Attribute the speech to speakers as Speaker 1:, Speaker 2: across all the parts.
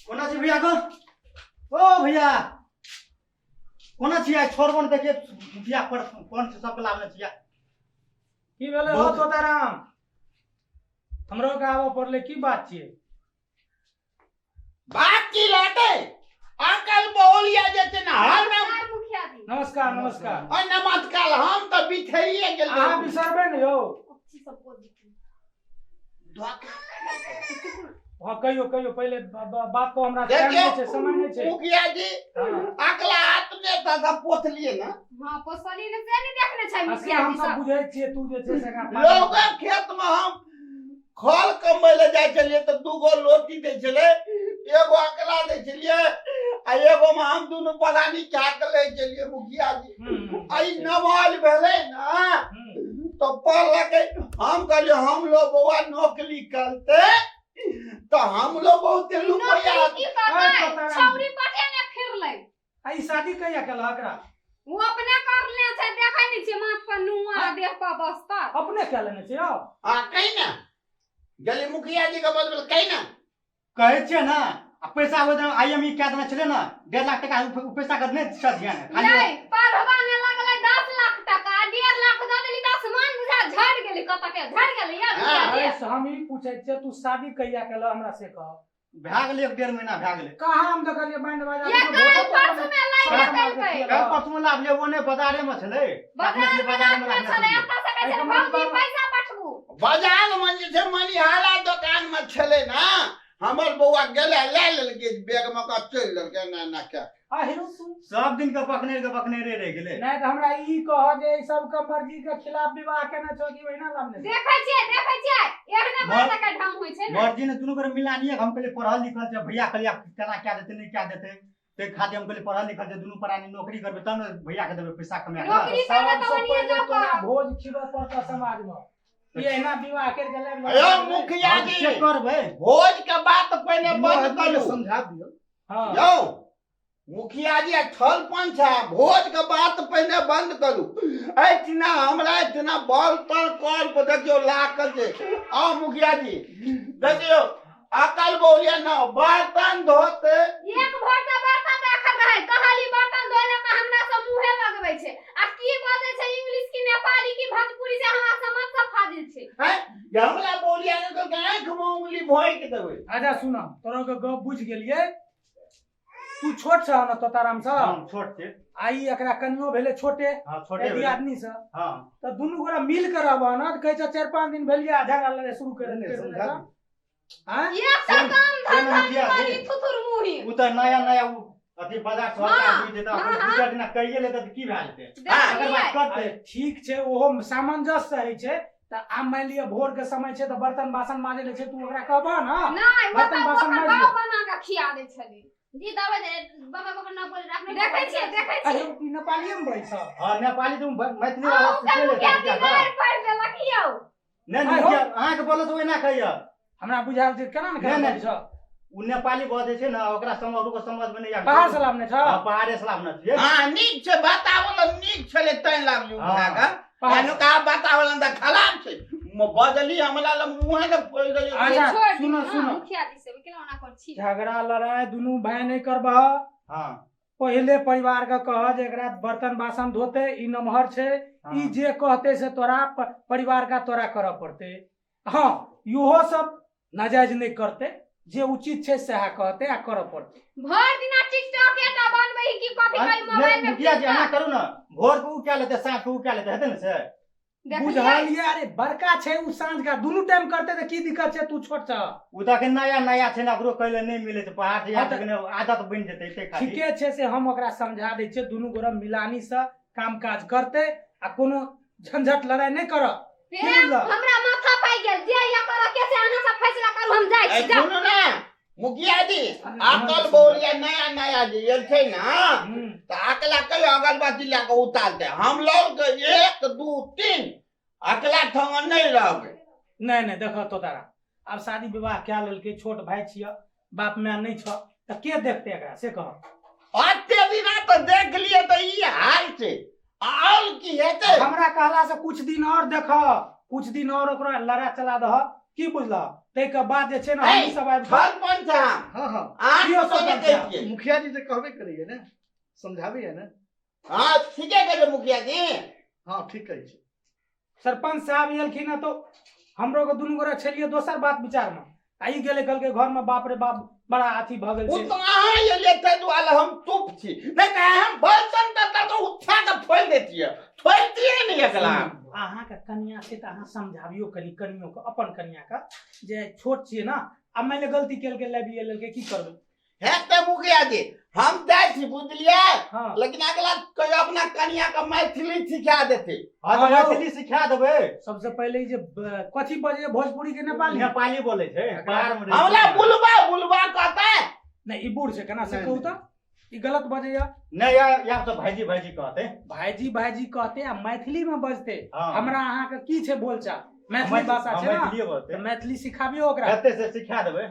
Speaker 1: कोना छी भैया गो ओ भैया कोना छी आइ छोड़बो ने देखिए मुखिया पर कोन छै सबके लाभने छियै
Speaker 2: की भेलै हो तोताराम हमरो के आबऽ पड़लै की बात छियै
Speaker 3: बात की रहते अकल बहुलिया जे छै ने हर में
Speaker 4: नमस्कार मुखिया जी
Speaker 2: नमस्कार नमस्कार
Speaker 3: और नमस्कार हम तऽ बिछड़िए गेल
Speaker 2: अहाँ बिसरबै ने यौ
Speaker 4: अच्छी सब बोल दी
Speaker 2: हाँ कहियो कहियो पहिले बात को हमरा टाइम
Speaker 3: देखियौ
Speaker 2: नहि छै समय नहि छै
Speaker 3: मुखिया जी
Speaker 2: हाँ।
Speaker 3: अगला हाथ में तऽ सब पोतलिए ना
Speaker 4: हां पोसली ने से नहीं देखने छै
Speaker 2: आ से
Speaker 4: मुखिया
Speaker 2: हम
Speaker 4: जी
Speaker 2: सब
Speaker 4: सब
Speaker 2: बुझै छियै तू जे छै से एकरा पागल
Speaker 3: लोगक खेत में हम खल कमबै लए जाइ छलियै तऽ दूगो लोटी दै छलै एगो अकला दै छलियै आ एगो में हम दुनू परानी कए के लै छलियै मुखिया जी आ ई नमाज भेलै ने तऽ पढ़लकै हम कहलियै हम लोग बौआ नौकरी करते तऽ हम लोग बहुते रुपैआ
Speaker 4: नौकरी की करतै
Speaker 2: अरे तोताराम।
Speaker 4: छौरी पटेने फिरलै
Speaker 2: आ ई शादी कहिया केलक एकरा
Speaker 4: ओ अपने करले छै देखै नहि छियै माथ पर नुआ देह पर बस्तर
Speaker 2: अपने कए लेने छै यौ
Speaker 3: हाँ कही ना गेली मुखिया जी के बदल कही ना
Speaker 1: कहै छियै ने आ पैसा ओहि दिन I M E कए देने छलै ने 1.5 लाख टका उ पैसा के नहि छै ध्यान खाली
Speaker 4: नहीं पढ़वा में लगलै 10 लाख टका 1.5 लाख दऽ देली तऽ आसमान बुझा झड़ि गेलै कतऽ के झड़ि गेलै या
Speaker 3: हाँ,
Speaker 2: अरे से हम ई पूछै छियै तू शादी कहिया केलह हमरा से कह
Speaker 1: भए गेलै एक 1.5 महीना भए गेलै
Speaker 2: कहाँ हम देखलियै बैंड बाजा
Speaker 4: ये काल्हि परसू में लाइने केलकै
Speaker 1: काल्हि परसू लाभ ले ओ नहि बाजारे मे छलै
Speaker 4: बाजार में
Speaker 1: बाजारे मे
Speaker 4: राखने
Speaker 1: राखने
Speaker 4: छलै
Speaker 1: छलियै।
Speaker 4: एतऽ से कहै छलै
Speaker 2: एहिके
Speaker 4: भौजी
Speaker 2: मतलब-
Speaker 4: पैसा पठबू
Speaker 3: बाजार में जे छै मनिहारा दोकान में छलै ना हमर बौआ गेलै लए लेलकै बैग में ओकरा चलि लेलकै एना एना कए
Speaker 2: आ हेरो तू
Speaker 1: सब दिन के पकने के पकने रे रहि गेलै
Speaker 2: नहि तऽ हमरा ई कह जे ई सबके मर्जी के खिलाफ विवाह केने छौ कि ओहिना लाबने छौ?
Speaker 4: देखै छियै देखै छियै एहने बात के ढंग होइ छै ने
Speaker 1: मर्जी ने दुनू गोरे मिलानिए हम कहलियै पढ़ल लिखल छै भैया कहलियै आब केना कए देतै नहि कए देतै ताहि खातिर हम कहलियै पढ़ल लिखल छै दुनू प्राणी नौकरी करबै तब ने भैया के देबै पैसा कमा कऽ
Speaker 4: नौकरी करबै तऽ
Speaker 2: सबसँ
Speaker 4: ओनिये
Speaker 2: पहिले
Speaker 4: जाउ
Speaker 2: तोरा
Speaker 4: करब।
Speaker 2: भोज खिबऽ पड़तौ समाज मे ई एहिना विवाह करि के लाबि
Speaker 3: अयो मुखिया
Speaker 1: हम
Speaker 3: जी
Speaker 1: से करबै
Speaker 3: भोज के बात पहिने बंद करू
Speaker 5: समझा दियौ
Speaker 2: हँ
Speaker 3: यौ मुखिया जी छल पंच है भोज के बात पहिने बंद करू एहिठिना हमरा एहिठिना बल तल कल पर देखियौ लागल छै आओ मुखिया जी देखियौ अकल बोलिया ना बर्तन धोते
Speaker 4: एक भर तऽ बर्तन राखल रहै कहली बर्तन धोय लए तऽ हमरा सब मुँहे लगबै छै आ की बजै छै इंग्लिश की नेपाली की भोजपुरी से हमरा समझ से फाजिल छै
Speaker 3: हैं जे हमरा बोलिया ने तो आंख में उंगली भोंक देबै
Speaker 2: अच्छा सुन तोरा के गप बुझि गेलियै तू छोट छह ने तोताराम सँ
Speaker 1: हम छोट छै
Speaker 2: आ ई एकरा कनियो भेलै छोटे
Speaker 1: हाँ छोटे
Speaker 2: यदि
Speaker 1: भेलै।
Speaker 2: आदमी सँ
Speaker 1: हाँ
Speaker 2: तऽ दुनू गोरा मिल के रहबह ने तऽ कहै छै 4-5 दिन भेलियै आ झगड़ा लड़ाइ शुरू करि
Speaker 5: नहि,
Speaker 2: देने
Speaker 5: समझा
Speaker 2: छह। आँय?
Speaker 4: एक तऽ काम
Speaker 1: से
Speaker 4: धंधा
Speaker 1: मुखिया
Speaker 4: करी
Speaker 1: जी।
Speaker 4: थुथुर मुही
Speaker 1: उ तऽ नया नया उ अथी बाजार शहर के
Speaker 4: हाँ,
Speaker 1: आदमी छै तऽ
Speaker 4: हाँ,
Speaker 1: अपन
Speaker 4: हाँ।
Speaker 1: 2-4 दिना करिए लेतै तऽ की भए जेतै तकर बाद
Speaker 4: देखलियै
Speaker 1: करतै
Speaker 2: अरे ठीक छै ओहो सामंजस्य होइ छै तऽ आब मानि लिअ भोर के समय छै तऽ बर्तन बासन माजे ले छै तू ओकरा कहबह ने
Speaker 4: नहि ओ
Speaker 2: बर्तन
Speaker 4: तऽ
Speaker 2: बासन
Speaker 4: ओकर
Speaker 2: माजि
Speaker 4: बाप
Speaker 2: लिअ।
Speaker 4: बना कऽ खिया दै छलै
Speaker 6: जी दबे दे बाबा बाबा ना बोले रखने
Speaker 4: देखै छियै देखै
Speaker 2: अरे
Speaker 4: छियै
Speaker 2: ई नेपालिए मे बजै छौ
Speaker 1: हाँ नेपाली तऽ मैथिली वाला
Speaker 4: अहूँ के
Speaker 1: सिखे
Speaker 4: मुखिया
Speaker 1: लेतै
Speaker 4: जी गारि पढ़ि देलक यौ
Speaker 1: नहि नहि मुखिया अहाँके बोलत ओहिना कहिया
Speaker 2: हमरा बुझायल छै केना ने
Speaker 1: नहि,
Speaker 2: केना
Speaker 1: नहि।
Speaker 2: बजै छौ
Speaker 1: उ नेपाली बजै छै ने ओकरा समझ ओकरो समझ मे नहि आबै
Speaker 2: पहाड़ से लाबने छौ
Speaker 1: हाँ, पहाड़े से लाबने छियै
Speaker 3: हाँ नीक छै वातावरण नीक छलै तैं लाबली उठा कऽ
Speaker 2: पहाड़
Speaker 3: एनुका वातावरण तऽ खराब छै बजली हमरा लग मुँहे ने फोड़ि देलियै
Speaker 2: अच्छा,
Speaker 4: छोड़ि दियौ,
Speaker 2: सुनो,
Speaker 4: हाँ,
Speaker 2: सुनो।
Speaker 4: मुखिया जी से केना ओना कर छी
Speaker 2: झगड़ा लड़ाइ दुनू भाय नहि करबह
Speaker 1: हाँ
Speaker 2: पहिले परिवार के कह जे एकरा बर्तन बासन धोते ई नमहर छै
Speaker 1: हाँ।
Speaker 2: ई जे कहते से तोरा परिवार का तोरा करऽ पड़ते हाँ इहो सब नाजायज नहि करते जे उचित छै सएह कहते आ करऽ पड़ते
Speaker 4: भरि दिना टिकटॉक एकटा बनबै ही की कथी करी मोबाइल
Speaker 1: नहि
Speaker 4: में
Speaker 1: मुखिया जी एना करू ने भोर के उ क्या लेतै साँझ के उ क्या लेतै हेतै ने से
Speaker 4: देखलियै
Speaker 2: बुझलियै अरे बड़का छै ओ साँझ का दुनू टाइम करते तऽ की दिक्कत छै तू छोट छह
Speaker 1: उ तऽ अखन नया नया छै ने ओकरो कहै लए नहि मिलै छै पहाड़ से
Speaker 2: हाँ,
Speaker 1: आयल छै कने आदत बनि जेतै एते खातिर
Speaker 2: ठीके छै से हम ओकरा समझा दै छियै दुनू गोरा मिलानी से काम काज करते आ कोनो झंझट लड़ाइ नहि करत
Speaker 4: हे,
Speaker 2: की बुझलह?
Speaker 4: हमरा माथा पाइ गेल जे या करऽ के से अहाँ सब फैसला करू हम जाइ
Speaker 3: ए,
Speaker 4: छी जाउ
Speaker 3: सुनू ने मुखिया जी अकल बोलिया नया नया जे एल छै ने तऽ अकला कहियो अगरबत्ती लए कऽ उतारतै हम लोग एक दू तीन अकला ठंग नहि रहबै
Speaker 2: नहि नहि देखऽ तो तारा आब शादी विवाह कए लेलकै छोट भाय छियै बाप माय नहि छह तऽ के देखतै एकरा से कह
Speaker 3: अते दिना तऽ देख लिए तऽ ई हाल छै आओर की हेतै
Speaker 2: हमरा कहला से कुछ दिन और देखऽ कुछ दिन और ओकरा लड़ा चला दह की बुझलह ताहिके बाद जे छै ने हमही सब आबि कऽ
Speaker 3: सरपंच साहब
Speaker 5: हाँ हाँ
Speaker 3: अहाँ
Speaker 2: कियो
Speaker 3: किछो नहि
Speaker 2: सरपंच
Speaker 3: कहै
Speaker 2: साहब?
Speaker 3: छियै
Speaker 5: मुखिया जी तऽ कहबे करैया ने समझाबैया ने
Speaker 3: हँ ठीके कहै छै मुखिया जी
Speaker 5: हाँ ठीक कहै छै
Speaker 2: सरपंच साहब एलखिन हँ तो हमरो के दुनू गोरा छलियै दोसर बात विचार में आ ई गेलै कहलकै घर में बाप रे बाप बड़ा अथी भऽ गेल
Speaker 3: ओ
Speaker 2: छै
Speaker 3: तऽ अहाँ एलियै ताहि दुआरे हम चुप छी नहि तऽ हम बर्तन तर्तन तऽ उठा कऽ फोड़ि दैतियै फोड़ितियै ने एकरा
Speaker 2: अहाँके कनिया छै तऽ अहाँ समझाबियौ कनि कनियो के अपन कनिया के जे छोट छियै ने आ मानि लिअ गलती केलकै लाबिए लेलकै की करबै
Speaker 3: हेतै मुखिया जी हम जाइ छी बुझलियै
Speaker 2: हाँ
Speaker 3: लेकिन अगला कहियो अपना कनिया के मैथिली सिखा देतै
Speaker 1: हाँ तऽ मैथिली सिखा देबै
Speaker 2: सबसे पहिले ई जे कथी बजै भोजपुरी के नेपाली
Speaker 1: नेपाली बोलै छै बाहर मे रहै
Speaker 3: हमरा
Speaker 1: छै।
Speaker 3: बुलबा बुलबा कहतै
Speaker 2: नहि ई बूढ़ छै केना से
Speaker 5: नहि,
Speaker 2: कहू तऽ ई गलत बजैया
Speaker 1: नहि या या तऽ भाईजी भाईजी कहतै
Speaker 2: भाईजी भाईजी कहते आ मैथिली में बजते
Speaker 1: हाँ।
Speaker 2: हमरा अहाँके की छै बोलचाल मैथिली भाषा
Speaker 1: हाँ,
Speaker 2: छै ने
Speaker 1: मैथिलीए बोलतै
Speaker 2: तऽ मैथिली सिखाबियौ ओकरा
Speaker 1: हेतै से सिखा देबै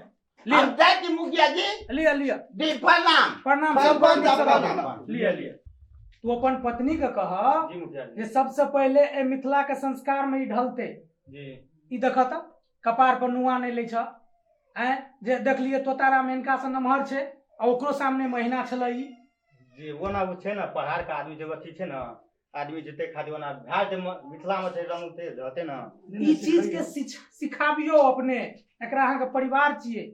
Speaker 2: लिअ
Speaker 3: हम जाइ छी मुखिया जी
Speaker 2: लिअ लिअ
Speaker 3: जी प्रणाम
Speaker 2: प्रणाम
Speaker 3: प्रणाम,
Speaker 2: सर,
Speaker 3: प्रणाम,
Speaker 2: प्रणाम। लिअ लिअ तू अपन पत्नी के कह
Speaker 1: जी मुखिया जी
Speaker 2: जे सबसे पहिले ए मिथिला के संस्कार में ई ढलते
Speaker 1: जी
Speaker 2: ई देख तऽ कपार पर नुआ नहि लै छ आँय जे देखलियै तोताराम हिनका से नमहर छै आ ओकरो सामने महीना छलै ई
Speaker 1: जी ओना ओ छै ने पहाड़ के आदमी जे अथी छै ने आदमी जते खातिर ओना भए जेतै मिथिला मे छै रंग ते रहतै ने
Speaker 2: ई चीज के सिखाबियौ अपने एकरा अहाँके परिवार छियै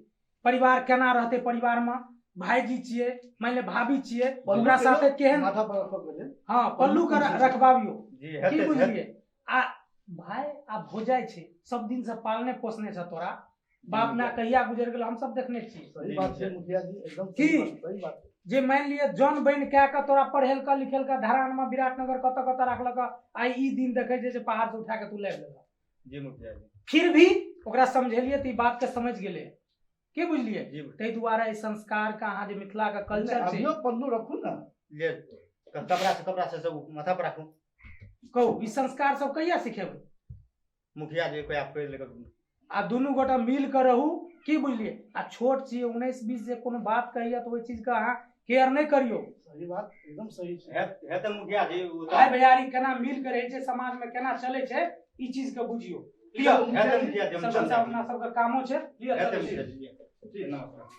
Speaker 2: परिवार केना रहतै परिवार मे भाईजी छियै मानि लिअ भाभी छियै ओकरा साथे केहन
Speaker 5: माथा पर रखब के लेल
Speaker 2: हँ पल्लू के रखबाबियौ
Speaker 1: जी
Speaker 2: की
Speaker 1: हेतै
Speaker 2: बुझलियै आ भाय आ भौजाइ छै सब दिन से पालने पोसने छ तोरा बाप ना कहिया गुजर गेल हम सब देखने छी
Speaker 5: सही बात छै मुखिया जी एकदम
Speaker 2: की?
Speaker 5: सही बात, सही बात
Speaker 2: जे मानि लिअ जन बनि कए कऽ तोरा पढ़ेलकऽ लिखेलकऽ धरानमे विराटनगर कतऽ कतऽ राखलक आइ ई दिन देखै छै जे पहाड़ से उठा कऽ तू लाबि लेलक
Speaker 1: जी मुखिया जी
Speaker 2: फिर भी ओकरा समझेलियै तऽ ई बात के समझ गेलै की बुझलियै
Speaker 1: जी
Speaker 2: ताहि दुआरे एहि संस्कार के अहाँ जे मिथिला के कल्चर छै
Speaker 5: अभियो पल्लू रखू ने
Speaker 1: ले कपड़ा से सब माथा पर राखू
Speaker 2: कहू ई संस्कार सब कहिया सिखेबै
Speaker 1: मुखिया जी कोई आप लेकर
Speaker 2: आ दुनू गोटा मिल कऽ रहू की बुझलियै आ छोट छियै 19 20 जे कोनो बात कहैया तऽ ओहि चीज के अहाँ केयर नहि करियौ
Speaker 5: सही बात एकदम सही छै
Speaker 1: हेतै मुखिया जी ओ
Speaker 2: भाई भैयारी केना मिल के रहै छै समाज में केना चलै छै ई चीज के बुझियौ लिअ
Speaker 1: हेतै मुखिया जी हम
Speaker 2: सब अपना सबके कामो छै लिअ
Speaker 1: हेतै
Speaker 2: चलै छी।
Speaker 1: मुखिया जी जी नमस्कार।